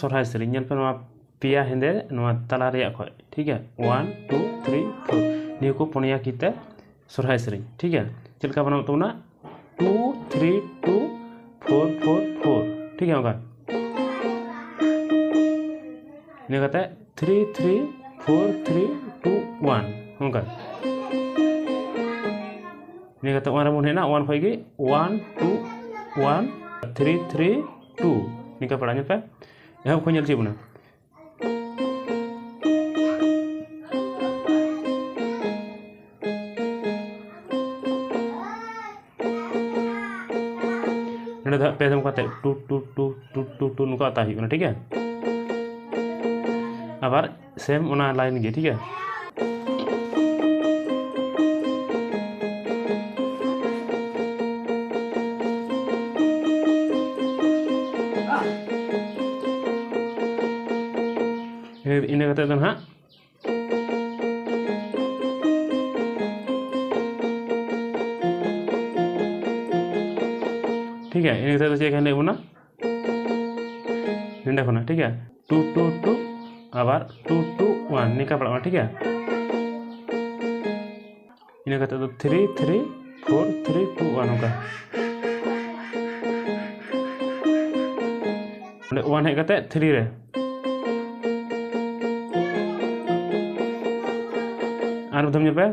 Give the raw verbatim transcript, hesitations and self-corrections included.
ᱥᱚᱨᱦᱟᱭ ᱥᱮᱨᱮᱧ ᱧᱮᱞ ᱯᱮ, ᱱᱚᱣᱟ ᱯᱮᱭᱟ ᱦᱮᱸᱫᱮ, ᱱᱚᱣᱟ ᱛᱟᱞᱟ ᱨᱮᱭᱟᱜ ᱠᱷᱚᱡ, ᱴᱷᱤᱠ ᱜᱮᱭᱟ, one two three four, ᱱᱤᱭᱟᱹ ᱠᱚ ᱯᱩᱱᱭᱟ ᱠᱤ ᱛᱮ ᱥᱚᱨᱦᱟᱭ ᱥᱮᱨᱮᱧ, ᱴᱷᱤᱠ ᱜᱮᱭᱟ᱾ ᱪᱮᱫ ᱞᱮᱠᱟ ᱵᱮᱱᱟᱣ ᱛᱟᱵᱚᱱᱟ? Two three two four four four, ᱴᱷᱤᱠ ᱜᱮᱭᱟ, ᱚᱱᱠᱟ᱾ ᱤᱱᱟᱹ ᱠᱟᱛᱮ three three four three two one, ᱚᱱᱠᱟ᱾ ᱤᱱᱟᱹ ᱠᱟᱛᱮ one ᱨᱮᱵᱚᱱ ᱦᱮᱡ ᱮᱱᱟ, one ᱠᱷᱚᱡ ᱜᱮ one two one three three two, ᱱᱤᱝᱠᱟ ᱯᱟᱲᱟᱜ, ᱧᱮᱞ ᱯᱮ᱾ ᱮᱦᱚᱵ ᱠᱷᱚᱱ ᱧᱮᱞ ᱦᱚᱪᱚᱭᱮᱫ ᱵᱚᱱᱟ᱾ ᱱᱚᱰᱮ ᱫᱚ ᱦᱟᱸᱜ ᱯᱮ ᱫᱚᱢ ᱠᱟᱛᱮ two two two two two two ᱱᱚᱝᱠᱟ ᱟᱛᱟ ᱦᱩᱭᱩᱜ ᱠᱟᱱᱟ, ᱴᱷᱤᱠ ᱜᱮᱭᱟ᱾ ᱟᱵᱟᱨ same ᱚᱱᱟ line ᱜᱮ, ᱴᱷᱤᱠ ᱜᱮᱭᱟ᱾ ᱤᱱᱟᱹ ᱤᱱᱟᱹ ᱠᱟᱛᱮ ᱫᱚ ᱱᱟᱦᱟᱜ ᱴᱷᱤᱠ ᱜᱮᱭᱟ, ᱤᱱᱟᱹ ᱠᱟᱛᱮ ᱫᱚ ᱪᱮᱫ ᱠᱟᱱ ᱞᱟᱹᱭ ᱵᱚᱱᱟ? ᱱᱚᱸᱰᱮ ᱠᱷᱚᱱᱟᱜ, ᱴᱷᱤᱠ ᱜᱮᱭᱟ, ᱴᱩ ᱴᱩ ᱴᱩ, ᱟᱵᱟᱨ ᱴᱩ ᱴᱩ ᱚᱣᱟᱱ, ᱱᱤᱝᱠᱟ ᱯᱟᱲᱟᱜ ᱢᱟ, ᱴᱷᱤᱠ ᱜᱮᱭᱟ᱾ ᱤᱱᱟᱹ ᱠᱟᱛᱮ ᱫᱚ three three four three two one, ᱱᱚᱝᱠᱟ᱾ ᱚᱸᱰᱮ ᱚᱣᱟᱱ ᱦᱮᱡ ᱠᱟᱛᱮ ᱛᱷᱨᱤ ᱨᱮ᱾ ᱟᱨ ᱢᱤᱫ ᱫᱷᱟᱣ ᱧᱮᱞ ᱯᱮ,